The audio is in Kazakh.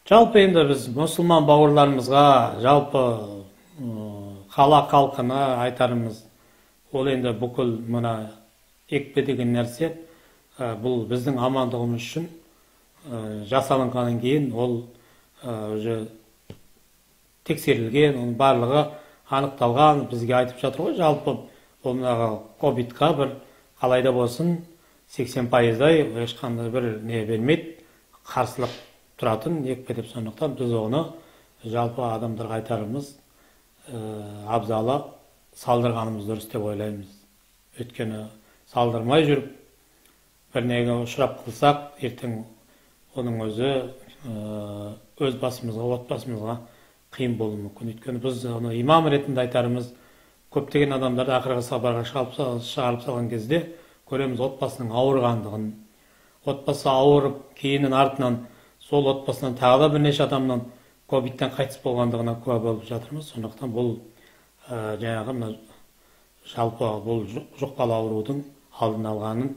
Жалпы енді біз мұсылман бауырларымызға, жалпы қала халқына айтарымыз, ол енді бүкіл мына екпе деген нәрсе, бұл біздің амандығымыз үшін жасалынғаннан кейін ол уже тексерілген, оның барлығы анықталған, бізге айтып жатыр ғой. Жалпы ол мына ковидқа бір қалай да болсын 80%-дай ешқандай бір не бермейді, қарсылық тұратын екпе деп. Сондықтан біз оны жалпы адамдарға айтарымыз, абзалы салдырғанымыз дұрыс деп ойлаймыз. Өйткені салдырмай жүріп бір неге ұшырап қалсақ, ертең оның өзі өз басымызға, отбасымызға қиын болуы мүмкін. Өйткені біз оны имам ретінде айтарымыз, көптеген адамдарды ақырғы сапарға шығарып салған кезде көреміз отбасының ауырғандығын. Отбасы ауырып, кейіннен артынан сол отбасынан тағы да бірнеше адамнан ковидтен қайтыс болғандығына куә болып жатырмыз. Сондықтан бұл жаңағы мына жалпы бұл жұқпалы аурудың алдын алғанын